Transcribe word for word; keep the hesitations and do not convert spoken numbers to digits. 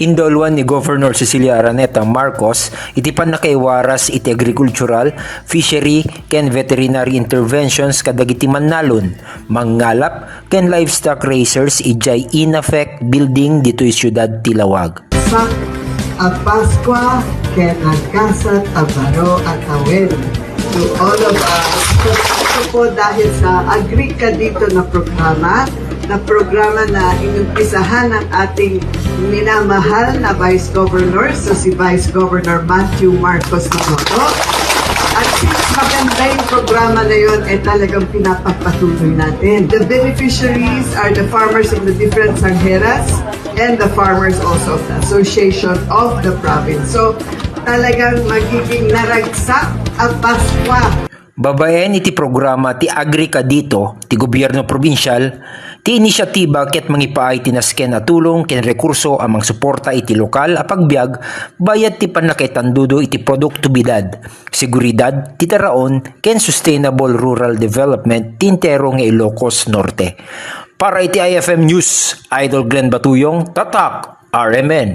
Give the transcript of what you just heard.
Indaluan ni Governor Cecilia Araneta Marcos iti pannakaiwaras iti agricultural, fishery, ken veterinary interventions kadagiti mannalon, mangngalap, ken livestock raisers idiay INAFEC building ditoy siudad ti Laoag. Sak a Paskua ken nagasat a baro a tawen to all of us. Ito po dahil sa Agri Ka Dito na programa, na programa na inumpisahan ng ating minamahal na Vice Governor, so si Vice Governor Matthew Marcos Manoto. At since maganda yung programa na yun, eh talagang pinapagpatuloy natin. The beneficiaries are the farmers of the different sangheras and the farmers also of the Association of the Province. So, talagang magiging naragsak a Paskua. Babaen iti programa ti Agri Ka Dito ti gobyerno probinsial, ti inisyatiba ket mangipaay ti nasken a tulong ken rekurso a mangsuporta iti lokal a pagbiag bayat ti pannakaitandudo iti produktibidad, seguridad ti taraon ken sustainable rural development ti entero nga Ilocos Norte. Para iti I F M News, Idol Glenn Batuyong, Tatak, R M N.